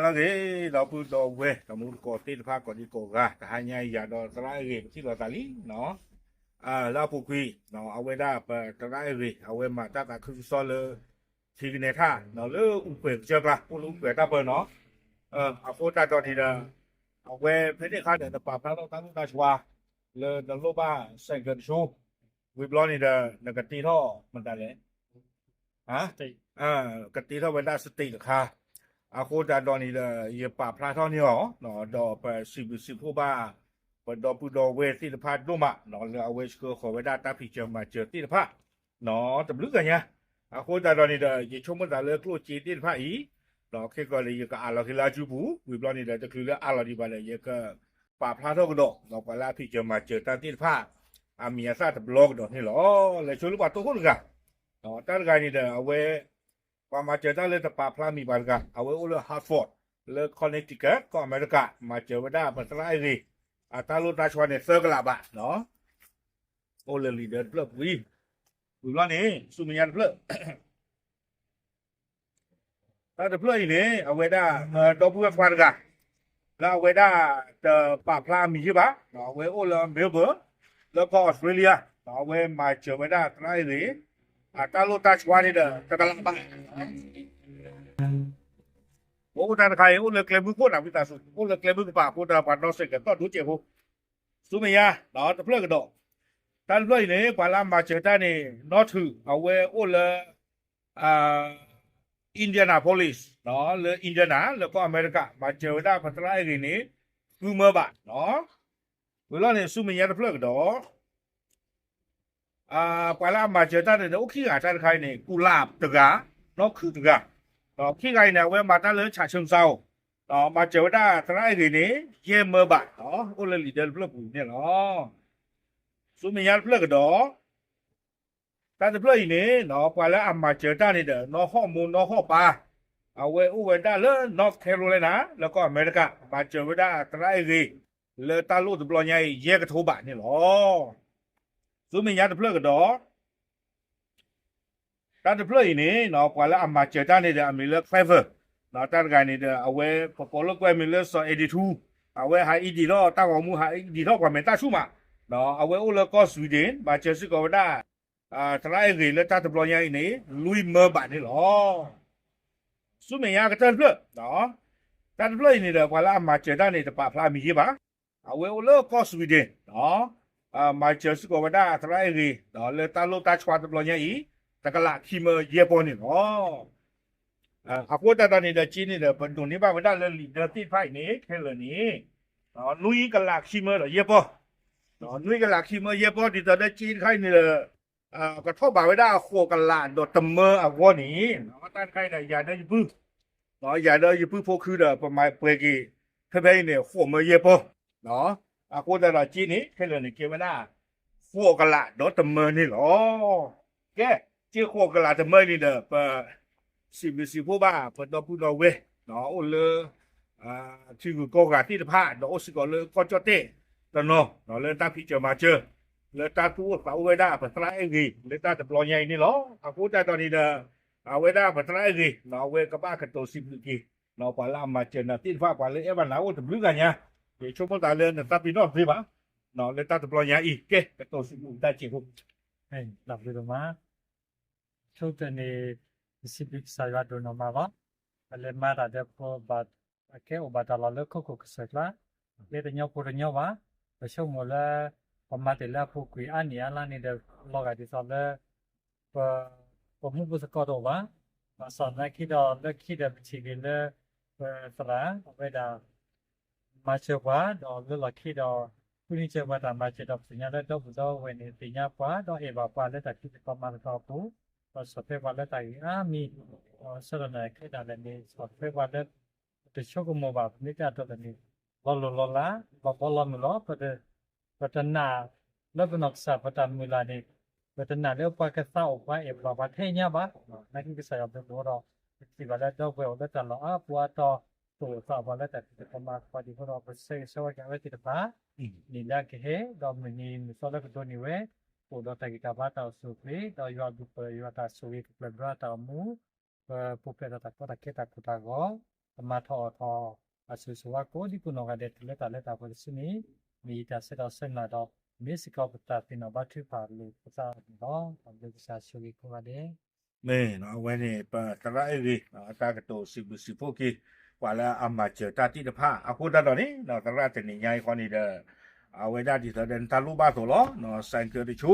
လၢအဂ့ၤ ဒီပုၢ်ဒီဝဲၢ် ဒီးမူတကိးသ့ၣ်တဖၣ် ကိးဒံကိးဂၤ တဟါညါအံၤ ယၤဒီးသရၣ်အဲၣ်ဂ့ၤ ပထံၣ်လိာ်သးလံနီၤ. လၢအပူၤကွံာ် အဝဲဒၣ်ပသရၣ်အဲၣ်ဂ့ၤ အဝဲမၤတၢ်သးခုကစီၣ်လၢ ထံကနဲထၣ် လၢအူကွဲၤကစၢၢ်ကျါ အိၣ်လၢအူကွဲၤတၢ်ပၢနီၤ. အဃိသတးဒီးန့ၣ်ဒီး အဝဲဖဲန့ၣ်အခါဒီး နပာ်ဖျါထီၣ်တၢ်လိၣ်တၢ်ဆှါ လၢနလိၣ်ဘၣ် ဆိုင်ကယ် တဆိ ဝံၤဘျီန့ၣ်ဒီး နကတ့ထီၣ်မတၤလဲၣ် ကတ့ထီၣ်ဝဲဒၣ် stamp တခါ. အဃိသတးဒီးန့ၣ်ဒီး ယပာ်ဖျါထီၣ်န့ၢ်အီၤ ဒီးပစံးဘျုးစံးဖှိၣ်ဘၣ် ပဒီပုၢ်ဒီဝဲၢ်သ့ၣ်တဖၣ်ဒိၣ်မး လၢအဝဲဆှၢဃီၤဝဲဒၣ်တၢ်ဖံးစၢၤမၤစၢၤသ့ၣ်တဖၣ် တဘျုးဂၤညါ. အဃိသတးဒီးန့ၣ်ဒီး ယဆိကမိၣ်သးလၢကျိၣ်စ့သ့ၣ်တဖၣ်အံၤ ခဲကီးဒီး ယကအးလီၤက့ၤလၢအစုပူၤ ဝံၤဘျီန့ၣ်ဒီး တချုးလၢအးလီၤဒံးဘၣ်ဒီး ယကပာ်ဖျါထီၣ်ကဒီး ပှၤလၢအဖံးစၢၤမၤစၢၤတၢ်သ့ၣ်တဖၣ် အမံၤအသၣ်တဘျီကဒီးန့ၣ်လီၤ. လဲၤဆိလၢပှၤတိခိၣ်တဂၤ တၢ်တဂၤန့ၣ်ဒီး အဝဲ ပှၤမၤစၢၤတၢ်လၢတပာ်ဖျါမံၤပှၤတဂၤ အဝဲအိၣ်လၢ Hartford လၢ Connecticut ကီၢ်အမဲရကၤ မၤစၢၤဝဲဒၣ်ပသရၣ်အဲၣ်ဂ့ၤ အတၢ်လိၣ်တၢ်ဆှါန့ၣ် သၢကလးဘး အိၣ်လၢလံာ်ဒၢတဖျၢၣ်ပူၤအံၤ ဝံၤဘျီန့ၣ် ဆူမဲာ်ညါတဖျၢၣ် တၢ်တဖျၢၣ်အံၤန့ၣ် အဝဲဒၣ် ဒီပုၢ်ဝဲၢ်ခွါတဂၤ လၢအဝဲဒၣ်တပာ်ဖျါအမံၤယ့ၢ်ဘၣ်, အဝဲအိၣ်လၢ Melbourne လၢကီၢ် Australia, အဝဲမၤစၢၤဝဲဒၣ်သရၣ်အဲၣ်ဂ့ၤ အတၢ်လိၣ်တၢ်ဆှါန့ၣ်ဒီး တကလးဘး ပအိၣ်တၢ်တခါအံၤ အိၣ်လၢကျဲမုၢ်ခိၣ်နၤ ဝံသးစူၤ အိၣ်လၢကျဲမုၢ်ကပၤအဃိဒီး ပှၤနီၣ်စဲးကဲးတီၢ်ဒိၣ်စဲးဖိ ဆူမဲာ်ညါ တဖျၢၣ်ကဒီး တၢ်တဖျၢၣ်အံၤန့ၣ် ပှၤလၢအမၤစၢၤတၢ်န့ၣ် နီၢ်ထုး အဝဲအိၣ်လၢ Indianapolis လၢ Indiana လၢကီၢ်အမဲရကၤ မၤစၢၤဝဲဒၣ်ပသရၣ်အဲၣ်ဂ့ၤန့ၣ် ဃုမၢဘး ဝံၤလီၤန့ၣ် ဆူမဲာ်ညါတဖျၢၣ်ကဒီး ပှၤလၢအမၤစၢၤတၢ်န့ၣ်ဒီး အိၣ်ခံဂၤတၢ်တခါအံၤန့ၣ် ကူလၢ်တဂၤ နီၢ်ခုးတဂၤ, ဒီးခံဂၤအံၤန့ၣ် အဝဲမၤတၢ်လၢ ဆးဆၢစါအိၣ်, ဒီးမၤစၢၤဝဲဒၣ်သရၣ်အဲၣ်ဂ့ၤန့ၣ် ယဲၢ်မၢဘး အိၣ်လၢလံာ်ဒၢတဖျၢၣ်ပူၤန့ၣ်လီၤ. ဆူမဲာ်ညါတဖျၢၣ်ကဒီး တၢ်တဖျၢၣ်အံၤန့ၣ် ပှၤလၢအမၤစၢၤတၢ်န့ၣ်ဒီး နီၢ်ဟီၣ်မိၢ်နီၢ်ဟီၣ်ပၢ်, အဝဲအိၣ်ဝဲဒၣ်လၢ North Carolina လၢကီၢ်အမဲရကၤ မၤစၢၤဝဲဒၣ်သရၣ်အဲၣ်ဂ့ၤ လၢတၢ်လိၣ်တဘျီညါအံၤ ယဲၢ်ကထိဘးန့ၣ်လီၤ. ဆူမဲာ်ညါတဖျၢၣ်ကဒီး တၢ်တဖျၢၣ်အံၤန့ၣ် ပှၤလၢအမၤစၢၤတၢ်န့ၣ်ဒီး အမံၤလၢ Clifford, တၢ်တဂၤန့ၣ်ဒီး အဝဲပကိးလၢကွဲမံၤလၢ စီၤအဲၣ်ဒံးထူ, အဝဲဟးအံးဒံးထီၣ်တၢ်ဂီၤမူ ဟးအံးဒံးထီၣ်ပှၤမဲာ်တၢ်ဆူၣ်မး, အဝဲအိၣ်လၢကီၢ် Sweden မၤစၢၤစ့ၢ်ကီးဝဲဒၣ် သရၣ်အဲၣ်ဂ့ၤလၢတၢ်တဘျီညါအံၤန့ၣ် လွံၢ်မၢဘးန့ၣ်လီၤ. ဆူမဲာ်ညါကတၢၢ်တဖျၢၣ်, တၢ်တဖျၢၣ်အံၤန့ၣ်ဒီး ပှၤလၢအမၤစၢၤတၢ်န့ၣ် တပာ်ဖျါအမံၤယ့ၢ်ဘၣ်, အဝဲအိၣ်လၢကီၢ် Sweden, မၤစၢၤစ့ၢ်ကီးဝဲဒၣ်သရၣ်အဲၣ်ဂ့ၤ လၢတၢ်လိၣ်တၢ်ဆှါတဘျီညါအံၤ တကလးခံမၢယဲၢ်ပီၢ်န့ၣ်လီၤ. အဃိသတးဒီးန့ၣ်ဒီး က့န့ၣ်ဒီး ပဒိးန့ၢ်ဘၣ်ဝဲဒၣ်လၢလံာ်ဒၢသ့ၣ်တဖၣ်အံၤန့ၣ် ခဲလၢာ်န့ၣ် နွံကလးခံမၢဒီးယဲၢ်ပီၢ်, နွံကလးခံမၢယဲၢ်ပီၢ် ဒ်သိးဒီးက့တခါအံၤန့ၣ်ဒီး ကထီၣ်ဘးဝဲဒၣ်ဃိးကလးဒီးတမၢအဂီၢ်န့ၣ် တၢ်တခါအံၤဒီး ယၤဒီးယပုၢ်, ယၤဒီးယပုၢ်ဖိခုဒီး ပမၤပှဲၤက့ၤ ဖဲဖဲအံၤန့ၣ် ဃိးမၢယဲၢ်ပီၢ်, အဃိသတးဒီးက့န့ၣ် ခဲလၢာ်န့ၣ် ကဲဝဲဒၣ် ဃိးကလးဒီးတမၢန့ၣ်လီၤ. ကဲ က့ဃိးကလးတမၢအံၤန့ၣ်ဒီး ပ စံးဘျုးစံးဖှိၣ်ဘၣ် ပဒီပုၢ်ဒီဝဲၢ် အိၣ်လၢ ထံဂုၤကီၢ်ဂၤသ့ၣ်တဖၣ် ဒီးအိၣ်စ့ၢ်ကီးလၢကီၢ်ကၠီၣ်တဲၣ်တနီၤ လၢတၢ်ဖံးစၢၤမၤစၢၤ လၢတၢ်သူၣ်အိၣ်သးအိၣ်ဝဲဒၣ် ပသရၣ်အဲၣ်ဂ့ၤ လၢတၢ်တဘျီညါအံၤန့ၣ်လီၤ. အဃိသတးဒီးန့ၣ်ဒီး အဝဲဒၣ်ပသရၣ်အဲၣ်ဂ့ၤ အဝဲကဘၣ်ကတိၤစံးဘျုးက့ၤ ပှၤလၢအမၤစၢၤနၤသ့ၣ်တဖၣ် ပှၤလၢအဲၣ်ဘၣ်နၤအိၣ်တဘျုးဂၤညါ, ယဆိကမိၣ်သးလၢနသးပ့ၤနီၣ်တသ့ဘၣ် လၢတၢ်တဘျီညါအံၤ ကဲ ကတိၤစံးဘျုးတၢ်စံးဖိ တၢ်ဘျုးဒိၣ်မး ဆိကတၢၢ်န့ၣ် ပစံးဘျုးကစၢ်ယွၤဒိၣ်နီၢ်မးလီၤ. ပလဲၤမၤတၢ်ဒီးပဘၣ် အကဲအိၣ်ဘၣ်တၢ်လီၢ်လၢခိခိၣ်ကစၢၢ်ကျါ, လၢတညီဖိတညီဘၣ်, ပဆိကမိၣ်လၢ ပမၤတ့ၢ်လၢအပူၤကွံာ်အါနံၣ်အါလါန့ၣ်ဒီး လီၤဂာ်ဒ်သိးလၢ ပ ပမူပသကိးတအိၣ်ဘၣ်. ဘၣ်ဆၣ်သနာ်က့ဒီး လၢခံဒီးပထံၣ်က့ၤလၢ ပသရၣ် အဝဲဒၣ် မၤစၢၤပှၤ ဒီးလၢလီၢ်ခံဒီး ဃုန့ၢ်စၢၤပှၤတၢ်မၤစၢၤဒီး ပသ့ၣ်ညါလၢဒီပုၢ်ဒီဝဲၢ်န့ၣ် သ့ၣ်ညါပှၤ ဒီးအဲၣ်ဘၣ်ပှၤလၢတၢ်ဖံးသကိးမၤသကိးအပူၤ, ဒီးဆီၣ်ထွဲပှၤလၢတၢ်ဂ့ၢ်အါမံၤ, ဒီးဆၢဒိၣ်န့ၣ်ခဲဒၣ်လဲာ်န့ၣ် ဆီၣ်ထွဲပှၤလၢ တဆိကမိၣ်ဘၣ် ပမ့ၢ်တဲအတီၢ်တန့ၣ် လီၤလိၢ်လီၤလး လီၤဘီလီၤမုၢ်လီၤ. ပတနာ်လၢပနီၢ်ကစၢ်ပတၢ်မုၢ်လၢ်န့ၣ် ပတနာ်လၢပှၤကသးအိၣ်ပှၤအဲၣ်ပှၤ ပှၤထဲညါဘၣ်. နာ်က့ကစၢ်ယွၤဘျုးဖှိၣ်ဒီး ပထံၣ်ဘၣ်လၢဒီပုၢ်ဝဲၢ်အိၣ်လၢတၢ်လီၢ်အါပူၤအါတီၤ တအိၣ်သးဘၣ်လၢတၢ်ဖံးသကိးမၤသကိးဒံးအဃိဒီး ပဆၢဂ့ၤဆၢဝါက့ၤအဝဲသ့ၣ်တဖၣ် န့ၣ်လၢအကဟဲ ဒီးမုၢ်နံၤမုၢ်သီလၢကဒိးန့ၢ်ဝဲ အိၣ်ဒီးတၢ်ဂံၢ်တၢ်ဘါတၢ်အိၣ်ဆူၣ်အိၣ်ချ့ ဒီးယွၤအဘျုးပှဲၤ ယွၤတၢ်ဆိၣ်ဂ့ၤကပျၢ်ဘျုးတၢ်အိၣ်မူ ပပူၤဖျဲးဒီးတၢ်ကီတၢ်ခဲတၢ်ကိၢ်တၢ်ဂီၤ မၤထီၣ်အီၣ်ထီၣ် အစိၤစိၤဝါကိးဒံကိးနီၢ်ဂၤဒဲး တုၤလၢတၢ်လၢတၢ်ပှဲၤတစုန့ၣ် မ့ၢ်ယတၢ်ဆၢကတီၢ်ဆၢနုာ်ဒီး မ့ၢ်စ့ၢ်ကီးပတၢ်သ့ၣ်နီၣ်ဘါထုကဖၣ်လိာ်ပသးန့ၣ်လီၤ. တၢ်ဘျုးကစၢ်ဆိၣ်ဂ့ၤကိးဂၤဒဲး. မ့ၢ်အဝဲန့ၣ် ပသရၣ်အဲၣ်ဂ့ၤ အတၢ်ကတိၤစံးဘျုးစံးဖှိၣ်က့ၤ ပှၤလၢအမၤစၢၤတၢ်သ့ၣ်တဖၣ် အဃိသတးဒီးန့ၣ် သရၣ်တနံၤညါအံၤဃီန့ၣ်ဒီး အဝဲဒၣ်ဒ်သိးဒီးနတၢ်လိၣ်ဘၣ်အသိးလီၤ ဆိုင်ကယ်တဆိ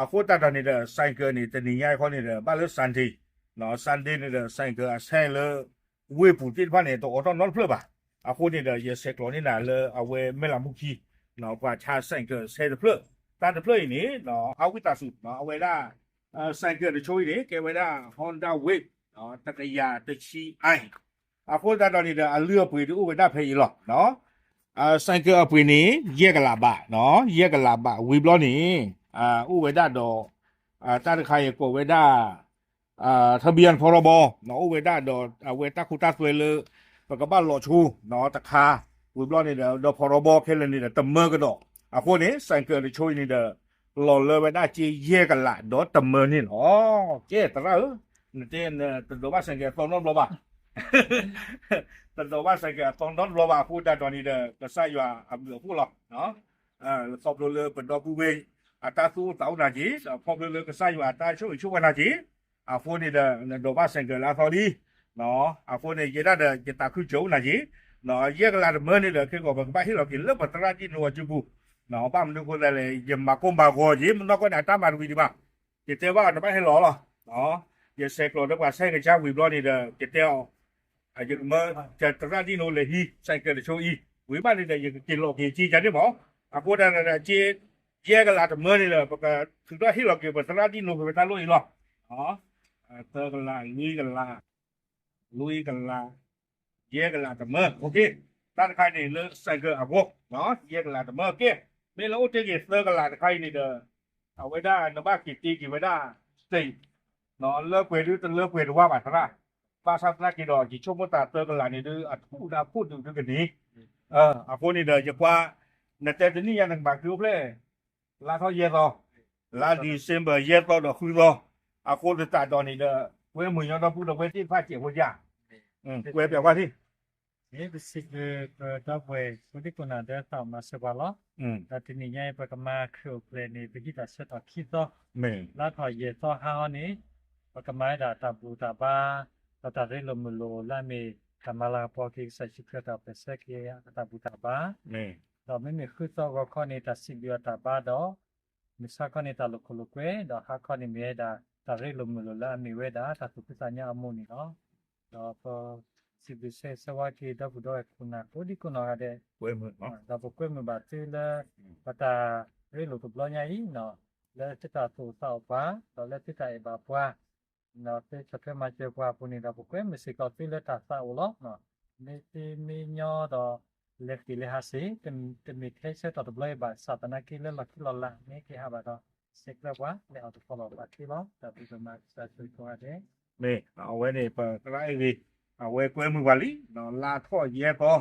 အဃိသတးဒီးန့ၣ်ဒီး ဆိုင်ကယ်န့ၣ် တနံၤညါအံၤဃီန့ၣ်ဒီး ဘၣ်လၢ Sunday, Sunday န့ၣ်ဒီး ဆိုင်ကယ်အဆဲးလၢ ဝ့ၢ်ပူၤသ့ၣ်တဖၣ်န့ၣ် တအိးထီၣ်နီတဖျၢၣ်ဘၣ်. အဃိန့ၣ်ဒီး ယဆဲးကျိးန့ၢ်နၤလၢအဝဲမဲၢ်လးမူခံ ပှၤဆါ ဆိုင်ကယ်အဆဲးတဖျၢၣ်, တၢ်တဖျၢၣ်အံၤန့ၣ် အဝံသးစူၤ အဝဲဒၣ် ဆိုင်ကယ်တဆိအံၤန့ၣ် ကဲဝဲဒၣ် Honda Wave တကယၤတဆံ အံၤ အဃိသတးဒီးန့ၣ်ဒီး အလုၢ်အပှ့ၤဒုးအိၣ်ဝဲဒၣ်ဖဲအံၤလီၤ. ဆိုင်ကယ်အပှ့ၤန့ၣ် ယဲၢ်ကလးဘး, ယဲၢ်ကလးဘး ဝံၤဘျီန့ၣ် အိၣ်ဝဲဒၣ်ဒီး တၢ်တခါအံၤကိးဝဲဒၣ် ทะเบียน พรบ အိၣ်ဝဲဒၣ်ဒီး အဝဲတၢ်ခိတၢ်သွဲလၢ ပကဘၣ်လီၤဆိ တခါ ဝံၤဘျီန့ၣ်ဒီး ဒီး พรบ ခဲလၢာ်န့ၣ်ဒီး တမၢကဒီး, အဃိန့ၣ် ဆိုင်ကယ်တဆိအံၤန့ၣ်ဒီး လီၤလၢဝဲဒၣ်က့ယဲၢ်ကလးဒီးတမၢန့ၣ်လီၤ. ကဲ သရၣ်ဧၢ, နတဲနတဒိးဘၣ် ဆိုင်ကယ် အသီနီတဘျီဘၣ် တဒိးဘၣ် ဆိုင်ကယ် အသီနီတဘျီဘၣ် အဃိသတးဒီးန့ၣ်ဒီး ကစၢ်ယွၤအဘျုးအဖှိၣ်လီၤ. ခီဖျိလၢပဒီပုၢ်ဝဲၢ် အတၢ်သူၣ်အိၣ်သးအိၣ်နၤက့ၤ, ခီဖျိလၢကစၢ်ယွၤအတၢ်ဆိၣ်ဂ့ၤဆိၣ်ဝါနၤက့ၤ, အဃိန့ၣ်ဒီး နဒိးဘၣ် ဆိုင်ကယ် လၢအသီလံ. အဃိန့ၣ် ယဲဒၣ်ဒီး ယသးခုစၢၤအိၣ်နၤက့ၤ, ယဲၢ်ကလးတမၢန့ၣ်ဒီး ခဲကီး ပကဘၣ်ဟ့ၣ်လီၤက့ၤလၢပသရၣ်ဒံၣ်နိအစုပူၤ, ဘၣ်မနုၤအဃိသတးလဲၣ် ယမၤကိၢ်မၤဂီၤက့ၤ မနီၢ်ကီၢ်န့ၣ် အတၢ်မၤတဝံၤဒံးဘၣ်, ယတဲဘၣ်အီၤ နဘၣ်ဟဲလီၤလီၤ. ယဆဲးကျိးဒီးပှၤဆဲးကစၢ်ဝံၤဘျီန့ၣ်ဒီး ယတဲအီၤ ယကမၢ သရၣ်ဒံၣ်နိလဲၤဟံး ဆိုင်ကယ် တဆိအံၤ, ဝံၤဘၣ်န့ၣ်ဒီး ယကက့ၤလီၤက့ၤက့ၤကန့ၣ်မး, အဃိဒၣ်ဒီး က့ ယဲၢ်ကလးတမၢန့ၣ်ဒီး ပကထုးထီၣ်ဟ့ၣ်လီၤက့ၤ ပသရၣ်ဒံၣ်နိဖဲတၢ်လိၣ်အံၤလီၤ. သၢကလး လွံၢ်ကလး လွံၢ်ကလး ယဲၢ်ကလးတမၢ, တၢ်တခါအံၤန့ၣ်လၢ ဆိုင်ကယ် အဂီၢ်, ယဲၢ်ကလးတမၢ, ကဲ မ့ၢ်လၢအိၣ်တ့ၢ်က့ၤသၢကလးတခါအံၤန့ၣ်ဒီး အဝဲဒၣ်နဘၣ်က့ၤတ့က့ၤဝဲဒၣ် state လၢပှဲၤဒုတလၢပှဲၤတဝါဘၣ်သရၣ်, ဘၣ်ဆၣ်သနာ်က့ဒီး ယဆိကမိၣ်သးသၢကလးန့ၣ်ဒုး အထူၣ်ဒၣ်ခိၣ်ဒုးဒုကန့ၣ်, အဃိန့ၣ်ဒီး ယကွၢ် နတဲတနံၣ်ညါ နကမၤတုၤအိၣ်ဖျဲၣ် လါထီၣ်ယဲၢ်သီ, လါ December ယဲၢ်သီဒီးဃုသီ, အဃိသတးဒီးန့ၣ်ဒီး ကွဲမုာ်ညီဒီပုၢ်ဒီဝဲၢ်သ့ၣ်တဖၣ်စဲးဖိယၢ်, ကွဲပၠးကွၢ်ထံၣ် ပစံးဘျုးပဒီပုၢ်ဝဲၢ်ကိးဒံကိးနီၢ်ဒီးသးမၤစၢၤပှၤလီၤ. ဒီးတနံၤညါအံၤ ပကမၤခရံာ်အိၣ်ဖျဲၣ်န့ၣ် ပဟံးတၢ်ဆၢကတီၢ်ခံသီ, လါထီၣ်ယဲၢ်သီဟါဟီန့ၣ် ပကမၤဝဲဒၣ်တၢ်ဘူၣ်တၢ်ဘါ, ဒီးတၢ်ရ့လိာ်မုာ်လိာ်လၢအမ့ၢ် တၢ်မၤလၤကပီၤက့ၤကစၢ်ယ့ၣ်ၡူးခရံာ်အတၢ်အိၣ်ဖျဲၣ်ဆၢက့ၤအတၢ်ဘူၣ်တၢ်ဘါ, ဒီးမ့မ့ၢ်ဃုသီဂီၤခီန့ၣ် တၢ်စံးဘျုးအတၢ်ဘါဒီး မုၢ်ဆါခီန့ၣ် တၢ်လိာ်ခိၣ်လိာ်ကွဲ, ဒီးဟါခီန့ၣ်မ့ၢ်ဝဲဒၣ် တၢ်ရ့လိာ်မုာ်လိာ်လၢအမ့ၢ်ဝဲဒၣ် တၢ်သူၣ်ဖှံသးညီအမူးန့ၣ်လီၤ. ဒီးပစံးဘျုးဆၢဂ့ၤဆၢဝါက့ၤ ဒီပုၢ်ဒီဝဲၢ်ခိၣ်နၢ်ကိးဒံကိးနီၢ်ဂၤဒဲး, ဒီးပကွဲမုာ်ဘၣ်သုလၢ ပတၢ်ရ့လိာ်တဘျီညါအံၤ, လၢသုတၢ်သူၣ်အိၣ်သးအိၣ်ပှၤ, ဒီးလၢသုတၢ်အဲၣ်ဘၣ်ပှၤ ဒီးသုဆီၣ်ထွဲမၤစၢၤပှၤအပူၤန့ၣ်ဒီး ပကွဲမုာ်စ့ၢ်ကီးသုလၢတၢ်သးအိၣ်လီၤ. မ့ၢ်သ့မ့ၢ်ညီဒီး လဲၤတ့ၢ်လဲၤဟးစ့ၢ်, တမ့ၢ်ထဲဆၢကတီၢ်တဘျီအံၤဘၣ်, စးသနာ်က့လၢလီၢ်ခံလီၢ်လၢ် မ့ၢ်က့ၤဟးဘၣ်ဒီး ဆဲးကျၢပှၤ လဲၤအီၣ်တကီၢ်လီၤဘၣ်သ့လီၤ. တၢ်ဘျုးဒိၣ်မး ကစၢ်ဆိၣ်ဂ့ၤကိးဂၤဒဲး. မ့ၢ်အဝဲန့ၣ် ပသရၣ်အဲၣ်ဂ့ၤ အဝဲကွဲမုာ်ပှၤလံ, လါထီၣ်ယဲၢ်သီ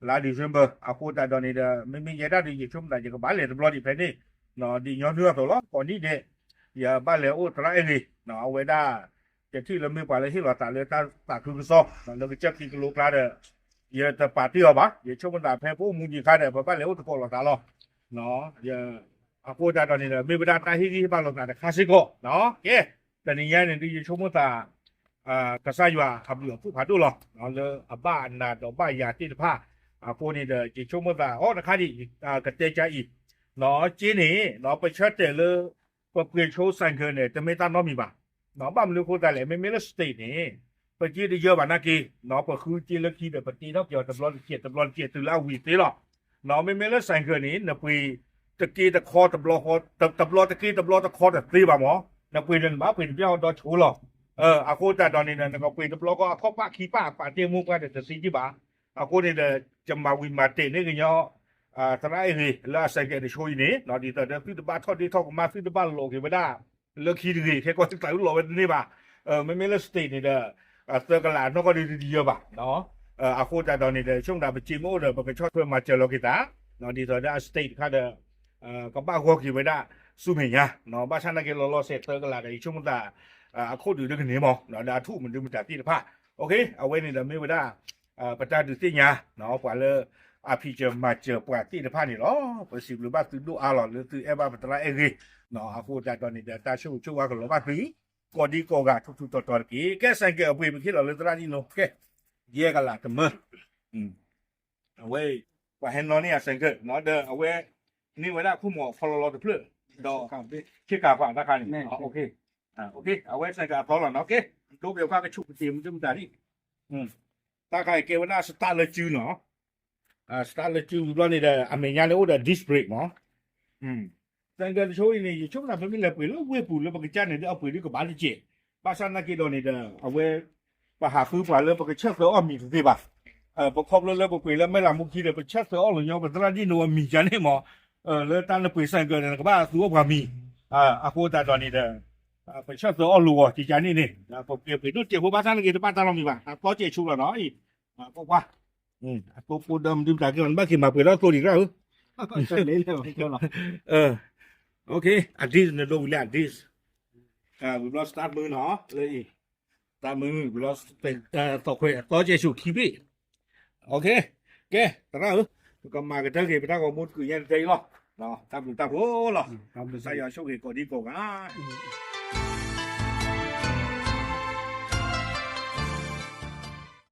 လါ December အဃိသတးဒီးန့ၣ်ဒီး မ့မ့ၢ်ယဲဒၣ်ဒီး ယဆိကမိၣ်သး ယကဘၣ်လဲၤတဘျီဒံးဖဲန့ၣ်, ဒ်ညီနုၢ်အသိးလီၤ. ကိးနံၣ်ဒဲး ယဘၣ်လဲၤအိၣ်သရၣ်အဲၣ်ဂ့ၤ, အဝဲဒၣ် ယထံၣ်လၢမ့ၢ်ပှၤလၢဟ့ၣ်လီၤသးလၢတၢ်သးခုကစီၣ် လၢကစၢၢ်ခံကလိကျါဒီး ယတပာ်တ့ၢ်အီၤဘၣ်. ယဆိကမိၣ်သးဖဲပအိၣ်မူဒံးအခါဒီး ပဘၣ်လဲၤအိၣ်သကိးလိာ်သးလီၤ. အဃိသတးဒီးန့ၣ်ဒီး မ့ၢ်ဝဲဒၣ်တၢ်ဟ့ၣ်ဂံၢ်ဟ့ၣ်ဘါလိာ်သးတခါစ့ၢ်ကီး, ကဲ တနံၤညါန့ၣ်ဒုး ယဆိကမိၣ်သး ကစၢ်ယွၤအဘျုးအဖှိၣ်ဖးဒိၣ်လီၤ လၢအဘၣ်အနၤဒီးဘၣ်ယၤသ့ၣ်တဖၣ်, အဃိန့ၣ်ဒီး ယဆိကမိၣ်သး အိၣ်တခါဒံး ကတဲကၢအံၤ, က့န့ၣ် ပဆၢတဲာ်လၢ ပပှ့ၤဆိ ဆိုင်ကယ် န့ၣ် တမ့ၢ်တၢ်နီတမံၤဘၣ်. ဘၣ်မနုၤအဃိသတးလဲၣ်, မ့မ့ၢ်လၢ state န့ၣ် ပက့တယၢဘၣ်နာ်က့, ပဃုက့လၢခံဒီး ပတ့ထီၣ်က့ၤအီၤတဘျီတကဲး တဘျီတကဲး တုၤလၢအဝံၤသ့လီၤ. မ့မ့ၢ်လၢ ဆိုင်ကယ် န့ၣ် နပှ့ၤတက့တခီတဘျီဃီ, တဘျီတက့တဘျီတခီတသ့ဘၣ်မး, နပှ့ၤဒီးနဘၣ်ပှ့ၤတဘျီဃီဒီဆိလီၤ. အဃိသတးဒီးန့ၣ်ဒီး နကပှ့ၤတဘျီဃီအခီၣ်ပၣ်ခံပၣ် ပာ်တ့ၢ်မူပှၢ်ဒီးတသ့က့ဘၣ်. အဃိန့ၣ်ဒီး ယမၤဝံၤမၤတဲာ်န့ၢ်ကညီ သရၣ်အဲၣ်ဂ့ၤ လၢအ ဆိုင်ကယ် တဆိအံၤန့ၣ် ဒ်သိးဒီးသုတဘၣ်ထီၣ်ဒ့ထီၣ်ကမၣ် သုတဘၣ်လီၤက့ၤဝဲဒၣ် လၢခံတဂ့ၤ ခဲကီၢ်သုတၢ်အုၣ်လီၤဝဲတန့ၢ်ဘၣ်. မ့မ့ၢ်လၢ state န့ၣ်ဒီး သၢကလးနီၢ်ကီၢ်ဒုးတယၢဘၣ်. အဃိသတးဒီးန့ၣ်ဒီး ဆိကမိၣ်သးပစ့မ့ၢ်အိၣ်ဒီး ပကဆီၣ်ထွဲမၤစၢၤလီၤက့ၤသး, ဒ်သိးဒီးအ state တခါဒီး ကဘၣ်ဂီၢ်က့ၤဝဲဒၣ်ဆူမဲာ်ညါ, ဘၣ်ဆၣ်နာ်က့လီၤလီၤဆဲးသၢကလးဒီး ယဆိကမိၣ်သး အခိၣ်ဒုးတကန့ၢ်မး ဒီးအထူၣ်မနုၤမတၤသ့ၣ်တဖၣ် အဝဲန့ၣ်ဒီးမ့ၢ်ဝဲဒၣ် ပတၢ်ဒုးသ့ၣ်ညါ ပှၤလၢ အဖံးစၢၤမၤစၢၤပှၤသ့ၣ်တဖၣ်န့ၣ်လီၤ. ပစံးဘျုးဘၣ်သုဒိၣ်အါလီၤ လၢသုအဲၣ်ဘၣ်ပသရၣ်အဲၣ်ဂ့ၤ အဃိသတးဒီးန့ၣ်ဒီး တၢ်ဆိၣ်ဂ့ၤဆိၣ်ဝါကလီၤဘၣ်သု ကိးဒံကိးဂၤထူးထူးတီၤတီၤတက့ၢ်. ကဲ ဆိုင်ကယ် အပှ့ၤပဟ့ၣ်လီၤလၢသရၣ်ဒ်နိ ကဲ ယဲၢ်ကလးတမၢ အဝဲ ပှၤဟဲနီၣ်န့ၢ်ယၤ ဆိုင်ကယ် ဒီးအဝဲ န့ၢ်ဝဲဒၣ်ခိၣ်မီၤဖီလီၤလီၤတဖျၢၣ် ဒီး ခ့ကၤပှၤတၢ်ခါန့ၣ် အဝဲ ဆိုင်ကယ် အသီလီၤနီၤ ကဲ ဒိးဘ့ၣ်ဖၣ်ကဆူၣ်ကတ့ၢ် မုၢ်တမုၢ်တၤဒံး တၢ်ခါအံၤကဲဝဲဒၣ် start လၢစုနီၤ start လၢစုဝံၤဘျီန့ၣ်ဒီး အမဲာ်ညါန့ၣ်အိၣ်ဒီး disc brake မး ဆိုင်ကယ် တဆိအံၤန့ၣ် ယဆိကမိၣ်ပမ့ၢ်လဲၤပှ့ၤလၢဝ့ၢ်ပူၤလၢပကစၢ်န့ၣ်ဒီး အပှ့ၤဒ်ကဘၣ်တစဲး ဘၣ်ဆၣ်နာ်က့ဒီးန့ၣ်ဒီး အဝဲ ပဟးဃုပှၤလၢပကဆၢၣ်သၢအီၣ်မံၤတသ့ဘၣ် ပခီဖျိလၢပပှ့ၤလၢမဲၢ်လးမူခံဒီး ပဆၢၣ်သၢအီၣ်လိာ်ညီ ပသရၣ်ဒ်နိအမံၤကန့ၣ်မး လၢတၢ်နပှ့ၤ ဆိုင်ကယ် န့ၣ် နကဘၣ်သူအီၣ်ပှၤမံၤ အဃိသတးဒီးန့ၣ်ဒီး ပဆၢၣ်သၢအီၣ်လိာ်အီၤကန့ၣ်န့ၣ် ပပှ့ၤဒိၣ်စဲးဖိဘၣ်ဆၣ်နာ်က့ တဘၣ်တၢ်နီတမံၤဘၣ် အသီစဲးဆူလီၤနီၤ ကွၢ်ကွၢ် အသိဖိဒီးမနုၤမတၤက့ၤလီၤ နဘၣ်က့ၤမၤပှဲၤထီၣ်သိဒံးရၣ်ဧၢ အဒံး နဒိဝံၤလၢအဒံး ဝံၤဘျီ start မုၢ်နီၤ လၢအံၤ start မုၢ် ဝံၤဘျီ သီခွဲး အသီစဲးဆူခံဘ့ၣ် ကဲ သရၣ်ဧၢ ပကမၤကတၢၢ်က့ၤ ပတၢ်ဂီၤမူတကုာ်ညါတတဲအံၤလီၤ တၢ်ဘျုးတၢ်ဖှိၣ်လီၤ ကစၢ်ယွၤဆိၣ်ဂ့ၤကိးဒံကိးဂၤ